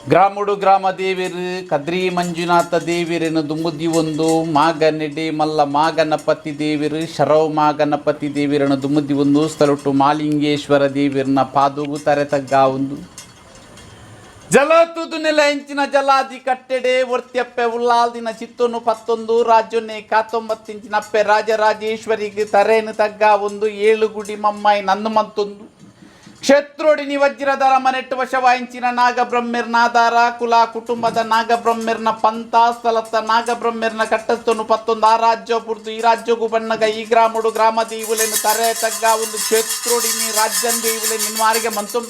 ಗ್ರಾಮಡು ಗ್ರಾಮ ದೇವೆರು ಕದ್ರಿ ಮಂಜುನಾಥ ದೇವಿರನ್ನು ದುಂಬುದಿ ಒಂದು ಮಾಗನೆಡೆ ಮಲ್ಲ ಮಾಗಣಪತಿ ದೇವಿರು ಶರವ್ ಮಾಗಣಪತಿ ದೇವಿರನ್ನು ದುಂಬುದಿ ಒಂದು ಸ್ಥಳಟ್ಟು ಮಾಲಿಂಗೇಶ್ವರ ದೇವಿರನ ಪಾದುಗು ತರೆ ತಗ್ಗಾವುಂದು ಜಲತುದು ನೆಲ ಇಂಚಿನ ಜಲಾದಿ ಕಟ್ಟೆಡೆ ಒರ್ತ್ಯಪ್ಪೆ ಉಲ್ಲಾಲ್ದಿನ ಚಿತ್ತೊನು ಪತ್ತೊಂದು ರಾಜ್ಯೊನ್ನೆ ಕಾತೊಂಬತ್ತಿಂಚಿನಪ್ಪೆ ರಾಜರಾಜೇಶ್ವರಿಗೆ ತರೇನು ತಗ್ಗ ಒಂದು ಏಳು ಗುಡಿ ಮಮ್ಮಾಯಿ ನಂದು ಮಂತೊಂದು ಕ್ಷೇತ್ರೋಡಿನಿ ವಜ್ರದರ ಮನೆಟ್ಟು ವಶವಾಯಿಂಚಿನ ನಾಗಬ್ರಹ್ಮಿರ್ನಾದಾರ ಕುಲ ಕುಟುಂಬದ ನಾಗಬ್ರಹ್ಮಿರ್ನ ಪಂಥ ಸ್ಥಳತ್ತ ನಾಗಬ್ರಹ್ಮಿರ್ನ ಕಟ್ಟಸ್ತನು ಪತ್ತೊಂದು ಆ ರಾಜ್ಯ ಪುರ್ದು ಈ ರಾಜ್ಯಗೂ ಬಣ್ಣಗ ಈ ಗ್ರಾಮಡು ಗ್ರಾಮ ದೇವುಲೆನು ತರೆ ತಗ್ಗ ಒಂದು ಕ್ಷೇತ್ರೋಡಿನಿ ರಾಜ್ಯನ್ ದೇವುಲೆ ನಿನ್ವಾರಿಗೆ ಮಂತು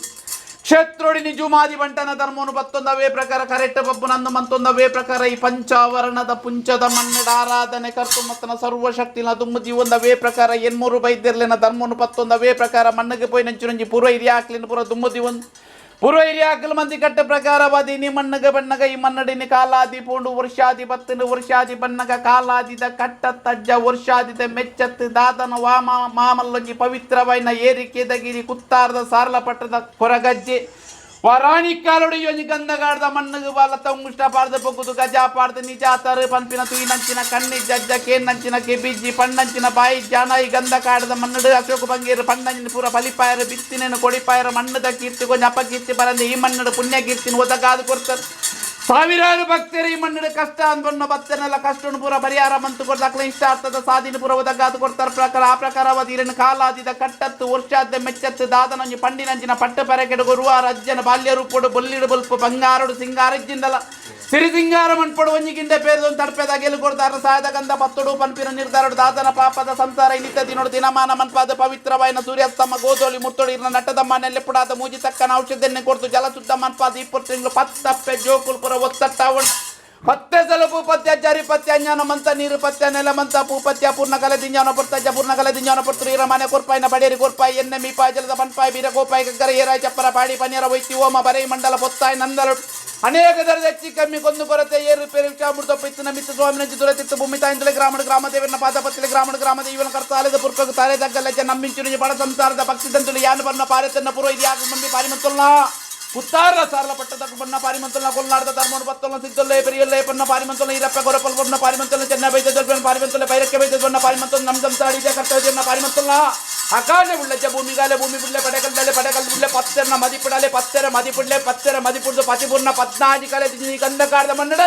ಕ್ಷೇತ್ರೋಡಿ ನಿಜುಮಾದಿ ಬಂಟನ ಧರ್ಮನು ಬತ್ತೊಂದು ಅವೇ ಪ್ರಕಾರ ಕರೆಟ್ಟ ಬಬ್ಬು ನಂದು ಮಂತೊಂದು ಅವೇ ಪ್ರಕಾರ ಈ ಪಂಚಾವರಣದ ಪುಂಚದ ಮನ್ನಡ ಆರಾಧನೆ ಕರ್ತು ಮತ್ತನ ಸರ್ವಶಕ್ತಿನ ದುಮ್ಮು ಜೀವೊಂದು ಅವೇ ಪ್ರಕಾರ ಎನ್ಮೂರು ಬೈದ್ಯರ್ಲಿನ ಧರ್ಮನು ಪತ್ತೊಂದು ಅವೇ ಪ್ರಕಾರ ಮಣ್ಣಿಗೆ ಪೋಯಿ ನಂಚುನಂಜಿ ಪೂರ್ವ ಹಿರಿಯಾಕ್ಲಿನ ಪೂರ ದುಮ್ಮು ಜೀವೊಂದು ಪೂರ್ವ ಹಿರಿಯಾಕಲ್ ಮಂದಿ ಕಟ್ಟ ಪ್ರಕಾರವಾದಿ ನೀ ಮಣ್ಣಗ ಬಣ್ಣಗ ಈ ಮನ್ನಡಿನ ಕಾಲಾದಿ ಪೋಂಡು ವರ್ಷಾದಿ ಬತ್ತಿನ ವರ್ಷಾದಿ ಬಣ್ಣಗ ಕಾಲಾದಿದ ಕಟ್ಟತ್ತಜ್ಜ ವರ್ಷಾದಿದ ಮೆಚ್ಚತ್ತು ದಾದನ ವಾಮ ಮಾಮಲ್ಲೊಂಜಿ ಪವಿತ್ರವೈನ ಏರಿಕೆದಗಿರಿ ಕುತ್ತಾರದ ಸಾರ್ಲ ಪಟ್ಟದ ಕೊರಗಜ್ಜೆ ವರಾಣಿ ಕಾಲೊಡಿ ಒಂಜಿ ಗಂಧಗಾಡ್ದ ಮಣ್ಣುಗು ಬಾಲ ತಂಗುಷ್ಟ ಪಾಡ್ದ ಪೊಗ್ಗುದು ಗಜ ಪಾಡ್ದ ನಿಜ ತರು ಪನ್ಪಿನ ತುಯಿನಂಚಿನ ಕಣ್ಣಿ ಜಜ್ಜ ಕೇನಂಚಿನ ಕೆಬಿಜ್ಜಿ ಪಣ್ಣಂಚಿನ ಬಾಯಿ ಜಾನಾಯಿ ಗಂಧ ಕಾಡದ ಮಣ್ಣುಡು ಅಶೋಕ ಬಂಗೇರು ಪಣ್ಣಂಚಿನ ಪೂರ ಫಲಿಪಾಯರು ಬಿತ್ತಿನೇನು ಕೊಡಿಪಾಯರು ಮಣ್ಣದ ಕೀರ್ತಿ ಕೊಂಚ ಅಪಕೀರ್ತಿ ಬರಂದೆ ಈ ಮಣ್ಣುಡು ಪುಣ್ಯ ಕೀರ್ತಿನ ಒದಗಾದು ಕೊಡ್ತಾರೆ. ಸಾವಿರಾರು ಭಕ್ತರು ಈ ಮಣ್ಣಿನ ಕಷ್ಟ ಅನ್ಬಣ್ಣ ಭಕ್ತನೆಲ್ಲ ಕಷ್ಟವನ್ನು ಪೂರ ಪರಿಹಾರ ಮಂತು ಕೊಡ್ದಾಕ್ಲ ಇಷ್ಟಾರ್ಥದ ಸಾಧಿನ ಪೂರ ಒದಗಾದು ಕೊಡ್ತಾರೆ. ಪ್ರಕಾರ ಆ ಪ್ರಕಾರವಾದ ಇರನ್ನು ಕಾಲಾದಿದ ಕಟ್ಟತ್ತು ವರ್ಷಾದ ಮೆಚ್ಚತ್ತು ದಾದನಂಜಿ ಪಂಡಿನಂಜಿನ ಪಟ್ಟ ಪೆರಕೆಡು ಗುರುವಾರ ಅಜ್ಜನ ಬಾಲ್ಯ ರೂಪಡು ಬೊಲ್ಲಿಡು ಬೊಲ್ಪ ಬಂಗಾರಡು ಸಿಂಗಾರಜ್ಜಿಂದಲ ಸಿರಿ ಸಿಂಗಾರ ಮಣ್ಪಡು ಒಂಜಿಗಿಂಡ ಪೇರ್ದೊಂದು ತಡ್ಪೆದ ಗೆಲು ಕೊಡ್ತಾರ ಸಾಯದ ಗಂಧ ಪತ್ತೊಡು ಪನ್ಪಿನ ನಿರ್ಧಾರಡು ದಾದನ ಪಾಪದ ಸಂಸಾರ ಇನ್ನಿತ ದಿನೋಡು ದಿನಮಾನ ಮನ್ಪಾದ ಪವಿತ್ರವಾಯಿನ ಸೂರ್ಯಾಸ್ತಮ ಗೋಧೋಳಿ ಮುತ್ತೊಡು ಇರ್ನ ನಟ್ಟದಮ್ಮ ನೆಲ್ಲೆಪುಡಾದ ಮೂಜಿ ತಕ್ಕನ ಔಷಧನ್ನೇ ಕೊಡ್ತು ಜಲಶುದ್ಧ ಮನ್ಪಾದ ಇಪ್ಪತ್ತು ತಿಂಗಳು ಪತ್ತಪ್ಪೆ ಜೋಕುಲ್ ಪುರ ಒತ್ತಟ್ಟಾವಣ ಪತ್ತೆ ಸಲಪು ಪತ್ಯ ಜಾರಿ ಪತ್ಯ ಜ್ಞಾನ ಮಂತ ನೀರು ಪತ್ಯ ನೆಲ ಮಂತ ಪೂಪತ್ಯ ಪೂರ್ಣ ಕಲೆ ದಿಂಜಾನ ಪುರ್ತಜ್ಜ ಪೂರ್ಣ ಕಲೆ ದಿಂಜಾನ ಪುರ್ತರು ಇರಮಾನೆ ಕೊರ್ಪಾಯಿನ ಬಡೇರಿ ಕೊರ್ಪಾಯಿ ಎನ್ನೆ ಮೀಪಾಯ ಜಲದ ಪನ್ಪಾಯಿ ಬೀರ ಗೋಪಾಯಿ ಗಗ್ಗರ ಏರಾಯ ಚಪ್ಪರ ಪಾಡಿ ಪನಿಯರ ವೈತಿ ಓಮ ಬರೈ ಮಂಡಲ ಪೊತ್ತಾಯಿ ನಂದಲು ಅನೇಕ ದರದ ಹೆಚ್ಚಿ ಕಮ್ಮಿ ಕೊಂದು ಕೊರತೆ ಏರು ಪೇರು ಚಾಮುಡ್ದ ಪಿತ್ತಿನ ಮಿತ್ತ ಸ್ವಾಮಿನಂಚಿ ದುರತಿತ್ತು ಭೂಮಿ ತಾಯಿಂದಲೇ ಗ್ರಾಮಣ ಗ್ರಾಮ ದೇವರನ್ನ ಪಾದಪತ್ತಿಲೆ ಗ್ರಾಮಣ ಗ್ರಾಮ ದೇವನ ಕರ್ತಾಲದ ಪುರ್ಕకు ತಾರೆ ತಗ್ಗಲಜ್ಜ ನಂಬಿಂಚು ಬಡ ಸಂಸಾರದ ಭಕ್ತಿ ದಂತುಲು ಯಾನು ಬನ್ನ ಪಾರೆತನ್ನ ಪುರೋ ಇದು ಯಾಕೆ ಮಂದಿ ಪಾರಿಮಂತುಲ್ನ ಕುತ್ತಾರ ಸಾರಲ ಪಟ್ಟದ ಬಣ್ಣ ಪಾರಿಮಂತುಲ್ನ ಕೊಲ್ನಾಡದ ಧರ್ಮನು ಪತ್ತೊಲ್ಲ ಸಿದ್ದೊಲ್ಲೆ ಪೆರಿಯೊಲ್ಲೆ ಪನ್ನ ಪಾರಿಮಂತುಲ್ನ ಈರಪ್ಪ ಗೊರಪಲ್ ಬಣ್ಣ ಪಾರಿಮಂತುಲ್ನ ಚೆನ್ನ ಬೈದ ದೊಡ್ಡ ಪಾರಿಮಂತುಲ್ನ ಬೈರಕ್ಕೆ ಬೈದ ಬಣ್ಣ ಪಾರಿಮಂತುಲ್ ನಮ್ಮ ಸಂಸಾರ ಇದೆ ಕರ್ತವ್ಯ ಪಾರಿಮಂತುಲ್ನ ಆಕಾಶ ಉಳ್ಳಜ್ಜ ಭೂಮಿಗಾಲೆ ಭೂಮಿ ಬುಳ್ಳೆ ಪಡೆಕಲ್ದಲೆ ಪಡೆಕಲ್ ಬುಳ್ಳೆ ಪತ್ತೆರ್ನ ಮದಿಪಿಡಲೆ ಪತ್ತೆರ ಮದಿಪುಡ್ಲೆ ಪತ್ತೆರ ಮದಿಪುಡ್ದು ಪತಿಪೂರ್ಣ ಪದ್ನಾಜಿ ಕಲೆ ಕಂದಕಾರದ ಮನ್ನಡ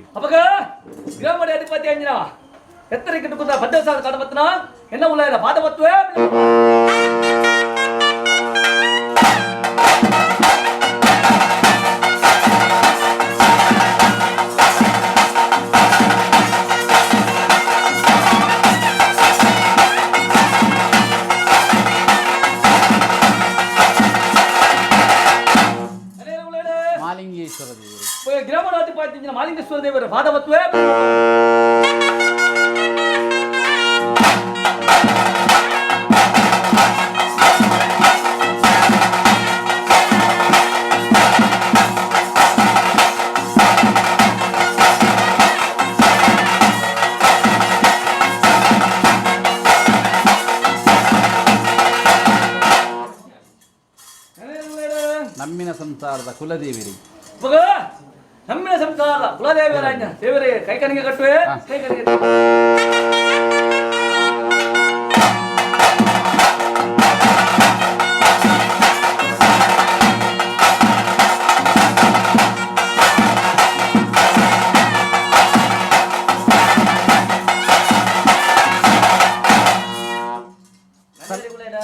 ದೇವತೆ. ಅಪಗ ಗ್ರಾಮದ ಅಧಿಪತಿ ಅಂಜಿನ ಎತ್ತರಕ್ಕೆ ಕುಂದ ಭದ್ರಸಾದ ಕಾಣಬತ್ತನ ಎನ್ನ ಉಲಾಯನ ಪಾದವತ್ವೇ. ಮಾಲಿಂಗೇಶ್ವರ ದೇವರು. ಗ್ರಾಮಣಾಧಿಪತಿ ಅಂಜಿನ ಮಾಲಿಂಗೇಶ್ವರ ದೇವರ ಪಾದವತ್ವೇ. ನಮ್ಮಿನ ಸಂಸಾರದ ಕುಲದೇವಿರಿ. ಮಗ ನಮ್ಮಿನ ಸಂಸಾರ ಕುಲದೇವರಾಜ್ಞ ದೇವರಿಗೆ ಕೈ ಕಣಿಗೆ ಕಟ್ಟುವೆ. ಕೈ ಕಣಿಗೆ.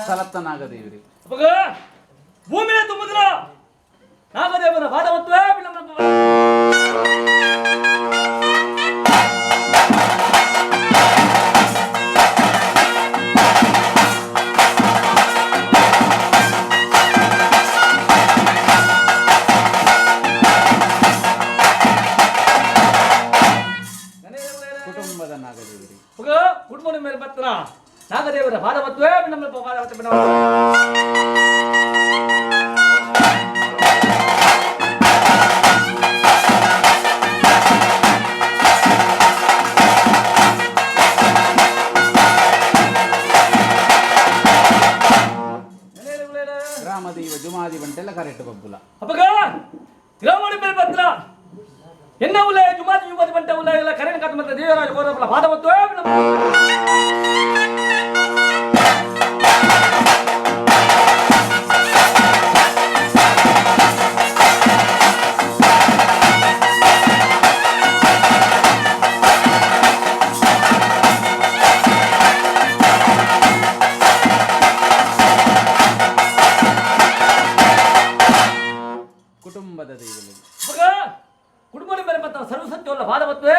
ಸಲತ್ತ ನಾಗದೇವಿರಿ. ಮಗ ಭೂಮಿಯ ತುಂಬುದ್ರ ನಾಗದೇವನ ಪಾದವತ್ವೇ. ಕುಟುಂಬದ ನಾಗದೇವಿರಿ. ಮಗ ಕುಟುಂಬದ ಮೇಲೆ ಬರ್ತನ ನಾಗದೇವರ ಪಾದವತ್ವೇ ನಮ್ಮ ಪಾದವತ್ವ. ಗ್ರಾಮದೇವ ಜುಮಾದಿ ಬಂಟೆಲ್ಲ ಕರೆಕ್ಟ್ ಬಬ್ಬುಲ. ಅಪ್ಪಗ ಗ್ರಾಮಣ ಮೇಲೆ ಬರ್ತನ ಎನ್ನ ಉಲ್ಲ ಜುಮಾದಿ ಜುಮಾದಿ ಬಂಟ ಉಲ್ಲ ಇಲ್ಲ ಕರೆನ ಕಾತು ಮತ್ತೆ ದೇವರಾಜ ಕೋರಪ್ಪಲ ಪಾದವತ್ವೇ. ಕುಟುಂಬದ ದೇವಲಿ. ಅಪ್ಪಗ ಕುಟುಂಬದ ಮೇಲೆ ಬರ್ತಾನ ಸರ್ವಸತ್ಯವಲ್ಲ ಪಾದವತ್ವೇ.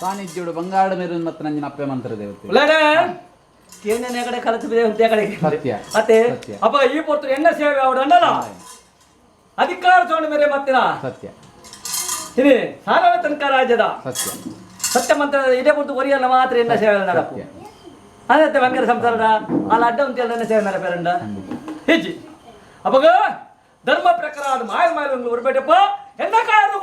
ಸಾನ್ನಿಧ್ಯೋಡು ಬಂಗಾಳ ಮೇರು ಮತ್ತು ನಂಜಿನ ಅಪ್ಪೆ ಮಂತ್ರ ದೇವತೆ. ಉಳ್ಳಾಡೆ ಕೇಂದ್ರ ಕಡೆ ಕಲತು ಬಿದೆ ಅಂತ ಕಡೆ. ಸತ್ಯ. ಮತ್ತೆ ಸತ್ಯ. ಅಪ್ಪ ಈ ಪೊರ್ತು ಎಣ್ಣ ಸೇವೆ ಅವಡು ಅಂಡಲ್ಲ ಅಧಿಕಾರ ಚೋಣ ಮೇರೆ ಮತ್ತಿನ ಸತ್ಯ. ಇನಿ ಸಾರವ ತನಕ ರಾಜ್ಯದ ಸತ್ಯ. ಸತ್ಯ ಮಂತ್ರ ಇದೇ ಪೊರ್ತು ಒರಿಯಲ್ಲ ಮಾತ್ರ ಎಣ್ಣ ಸೇವೆ ನಡಪು. ಸತ್ಯ. ಅದೇ ಬಂಗಾರ ಸಂಸಾರದ ಅಲ್ಲ ಅಡ್ಡ ಅಂತ ಎಣ್ಣ ಸೇವೆ ನಡಪೇರಂಡ ಹೆಚ್ಚಿ ಅಪ್ಪಗ ಧರ್ಮ ಪ್ರಕಾರ ಅದು ಮಾಯ ಮಾಯ ಬರ್ಬೇಟಪ್ಪ ಎಲ್ಲ ಕಾಯದು.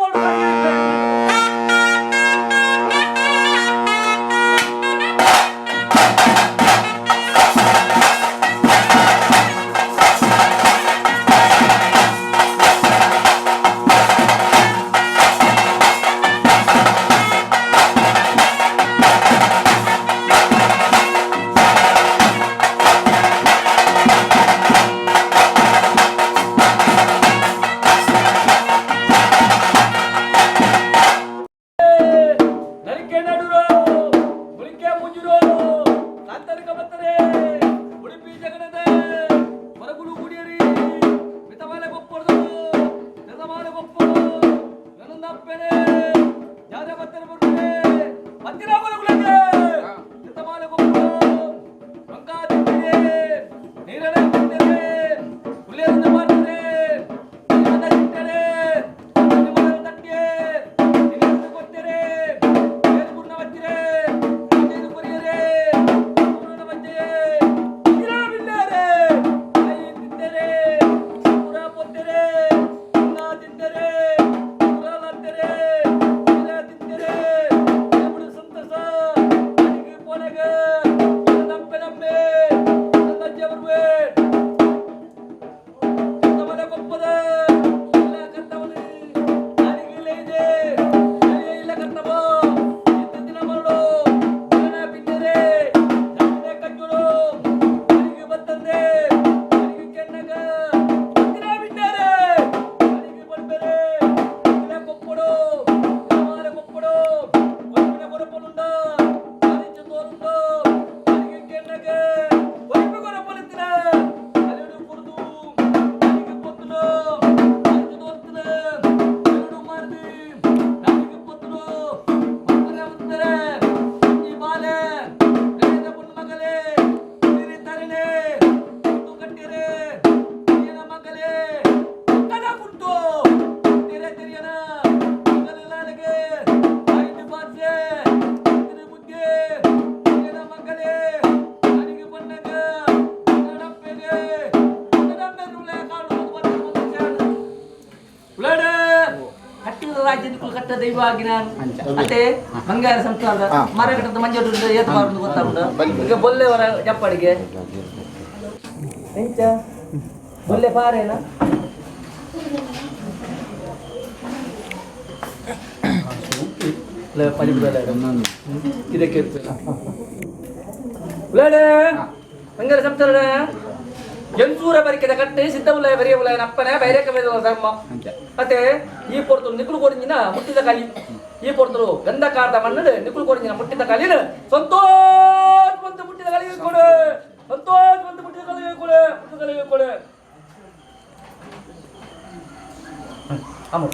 ನರಿಕೆ ನಡುರೋ ಗುಳಿಕೆ ಮುಂಜುರೋ ಕಾಂತರಿಕ ಬತ್ತರೆ ಉಡುಪಿ ಜಗಣದ ಹೊರಗುಲು ಗುಡಿಯರಿ ಮಿತಮಾಲೆ ಗೊಪ್ಪರ್ದು ನೆಲಮಾಲೆ ಗೊಪ್ಪರು ನನ್ನಪ್ಪೆನೆ ಜಾರೆ ಬತ್ತರೆ ಬರ್ತಾರೆ ಮತ್ತಿರ ಗುಲಗೆ ಮಿತಮಾಲೆ ಗೊಪ್ಪರು ಬಂಗಾದಿತ್ತಿದೆ ನೀರಳೆ ಬಂದರೆ ಹುಲಿಯರಿಂದ ಮಾಡ್ತಾರೆ ತಿಂತಾರೆ ತಟ್ಟೆ ಕೊಡ್ತಾರೆ ಗುರ್ನ ಬಚ್ಚಿರೆ ಕೊರಿಯರೆ ಗುರುನ ಬಚ್ಚೆ ಬಿಲ್ಲಾರೆ ತಿಂದರೆ ಪುರ ಪೊತ್ತರೆ ತಿಂದರೆ. ಐದೆ ಇಲ್ಲ ಕರ್ತವೋ ದಿನ ಮರಳು ಪಿನ್ನರೆ ಕಜ್ಜುಳು ಅಡಿಗೆ ಬತ್ತಂದೆ ಅಡಿಗೆ ಕೆನ್ನಗ ದಿನ ಬಿಟ್ಟರೆ ಅಡಿಗೆ ಬಡ್ಬೆರೆ ದಿನ ಕೊಪ್ಪಡು ದಿನಮಾನ ಕೊಪ್ಪಡು ಒಪ್ಪಿನ ಕೊರಪಲುಂಡ ಅರಿಚು ತೋರುಂಡು ಅಡಿಗೆ ಕೆನ್ನಗ ಒಪ್ಪಿ ಕೊರಪಲಿತ್ತಿನ ಅಲಿಡು ಕುರ್ದು ಅಡಿಗೆ ಪೊತ್ತುಲು ಅರಿಚು ತೋರ್ತಿನ ಅಲಿಡು ಮಾರ್ದಿ ಅಡಿಗೆ ಪೊತ್ತುಲು ಒಪ್ಪರೆ ಉತ್ತರೆ ಈ ಬಾಲೆ ನಡೆದ ಮಗಲೇ ಸಿರಿ ತರಣೆ ಕುಟ್ಟು ಕಟ್ಟಿರೆ ತೆರಿಯನ ಮಗಲೇ ಪಕ್ಕದ ಕುಟ್ಟು ತೆರೆ ತೆರಿಯನ ಮಗಲ ಲಾಲಗೆ ಐದು ಪಾತ್ರೆ ತಿರು ಬುದ್ಧಿ ತೆರಿಯನ ಮಗಲೇ ಅಡಿಗೆ ಬಣ್ಣಗ ನಡಪ್ಪೆಗೆ ನಡಮ್ಮೆರುಳೆ ಕಾಡು ಉಳ್ಳಾಡ ಕಟ್ಟಿದ ರಾಜ್ಯದ ಕಟ್ಟ ದೈವ ಆಗಿ ನಾನು ಅತ್ತೆ ಬಂಗಾರ ಸಂಸ್ಥಾನದ ಮರ ಕಟ್ಟದ ಮಂಜು ಏತ್ ಬಾರ್ದು ಗೊತ್ತಾಗುಂಡು. ಈಗ ಬೊಲ್ಲೆವರ ಜಪ್ಪಾಡಿಗೆ ಎಂಚ ಬೊಲ್ಲೆ ಪಾರೇನ ಇದಕ್ಕೆ ಉಳ್ಳಾಡ ಬಂಗಾರ ಸಂಸ್ಥಾನ ಎಂಚೂರ ಬರಿಕೆದ ಕಟ್ಟೆ ಸಿದ್ಧ ಉಲ್ಲಯ ಬರಿಯ ಉಲ್ಲಯ ನಪ್ಪನೆ ಬೈರಕ ಬೇದ ಧರ್ಮ. ಮತ್ತೆ ಈ ಪೊರ್ತುಲು ನಿಕುಲು ಕೊರಿಂಜಿನ ಮುಟ್ಟಿದ ಕಲಿ, ಈ ಪೊರ್ತುಲು ಗಂಧ ಕಾರದ ಮಣ್ಣು ನಿಕುಲು ಕೊರಿಂಜಿನ ಮುಟ್ಟಿದ ಕಲಿನ ಸಂತೋಷ ಬಂತು ಮುಟ್ಟಿದ ಕಲಿಗೆ ಕೊಡು, ಸಂತೋಷ ಬಂತು ಮುಟ್ಟಿದ ಕಲಿಗೆ ಕೊಡು, ಮುಟ್ಟಿದ ಕಲಿಗೆ ಕೊಡು. ಅಮ್ಮ.